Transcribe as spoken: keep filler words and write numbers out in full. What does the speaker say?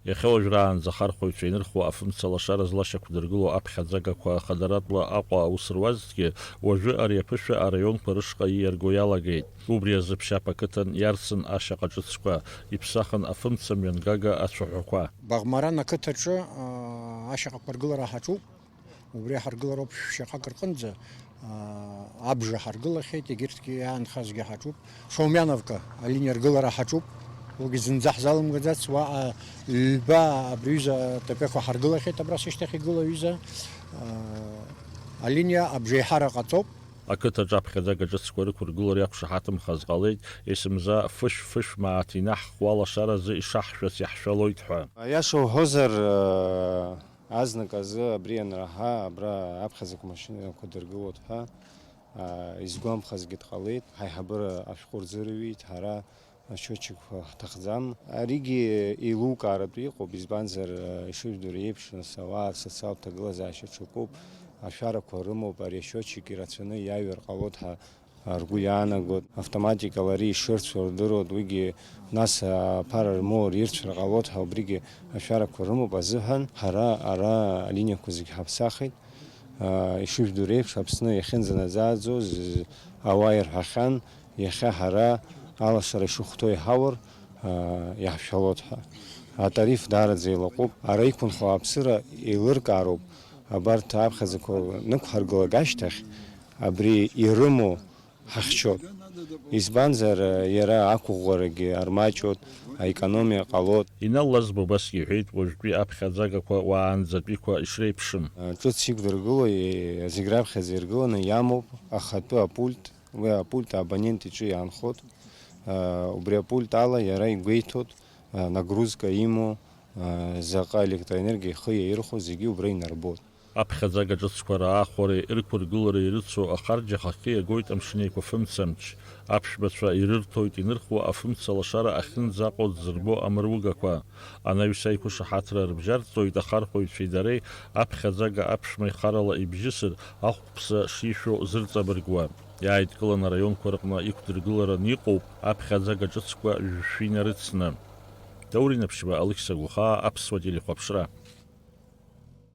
Иахьа уажәраанӡа ахархәаҩцәа инырхуа афымца лашара злашьақәдыргыло аԥхьаӡагақәа хадаратәла Аҟәа аус руазҭгьы, уажәы ари аԥышәа араионқәа рышҟа ииарго иалагеит. Убри азы Ԥшьаԥ ақыҭан иарцын ашьаҟа ҿыцқәа, иԥсахын афымца мҩангага ацәаҳәақәа. Баӷмаран ақыҭаҿы, аа, ашьаҟақәа ргылара ҳаҿуп. Убри ҳаргылароуп шәшьаҟак рҟынӡа, аа, абжа ҳаргылахьеит, егьырҭгьы иаанхазгьы ҳаҿуп. Шаумиановка алиниа аргылара ҳаҿуп. Уигьы зынӡа ҳзалымгаӡац, уаҟа ҩба абри аҩыза атәақәа ҳаргылахьеит, абра сышьҭахь игылоу аҩыза, аа, алиниа абжеиҳара ҟаҵоуп. Ақыҭаҿы аԥхьаӡага ҿыцқәа рықәыргылара иақәшаҳаҭымхаз ҟалеит, есымза фышә-фышә мааҭ инаҳхуа алашаразы ишаҳшәац иаҳшәалоит ҳәа. Аиаша уҳәозар, Азнык азы абри анраҳа, абра аԥхьаӡа машьынақәа дыргылоит ҳәа, аа, изгәамԥхазгьы дҟалеит. Ҳаиҳабыра ашәҟәы рзырҩит, ҳара асчиотчикқәа ҳҭахӡам. Аригьы еилукааратәы иҟоуп, избанзар, ишыжәдыруа еиԥш, нас ауаа рсоциалтә ҭагылазаашьа ҽакуп, ашәарақәа рымоуп, ари асчиотчик ирацәаны иаҩыр ҟалоит ҳәа ргәы иаанагоит. Автоматикала ари ишырцәо рдыруеит, уигьы нас аԥара рмоур ирцәар ҟалоит ҳәа убригьы ашәарақәа рымоуп азыҳәан, ҳара ара алиниақәа зегь ҳаԥсахит. Ишыжәдыруа реиԥш, Аԥсны иахьынӡанаӡааӡоз ауаа ирҳәахьан, иахьа ҳара алашара ишыхәҭоу иҳаур, иаҳшәалоит ҳәа. Атариф даараӡа илаҟәуп. Ара иқәынхо ауааԥсыра еилыркаароуп. Абарҭ аԥхьаӡақәа нықәҳаргылак ашьҭахь, абри ирымоу ҳахьчоит. Избанзар, иара ақәыӷәӷәарагьы армаҷуеит, аекономиа ҟалоит. Инал Лазба убасгьы иҳәеит, уажәтәи аԥхьаӡагақәа уаанӡатәиқәа ишреиԥшым. Ҿыц иқәдыргыло зегь раԥхьаӡа иргыланы иамоуп ахатәы апульт, уи апульт абонент иҿы иаанхоит. Убри апульт ала иара игәеиҭоит, нагрузка имоу, заҟа електроенергиа ихы иаирхәо зегьы убра инарбоит. Аԥхьаӡага ҿыцқәа раахәареи рықәыргылареи ирыцу ахарџь ахахьы иагоит Амшын Еиқәа фымцамч. Аԥшәмацәа ирырҭоит инырхуа афымца лашара ахьынӡаҟоу дзырбо амыругақәа. Анаҩс аиқәышаҳаҭра рыбжьарҵоит ахархәаҩцәеи дареи, аԥхьаӡага аԥшәма ихарала ибжьысыр, ахәԥса шишәо зырҵабыргуа. Иааидкыланы араионқәа рҟны иқәдыргылараны иҟоуп аԥхьаӡага ҿыцқәа жәшәи нарыцны. Даур Инаԥшьба, Алықьса Гәхаа, Аԥсуа телехәаԥшра.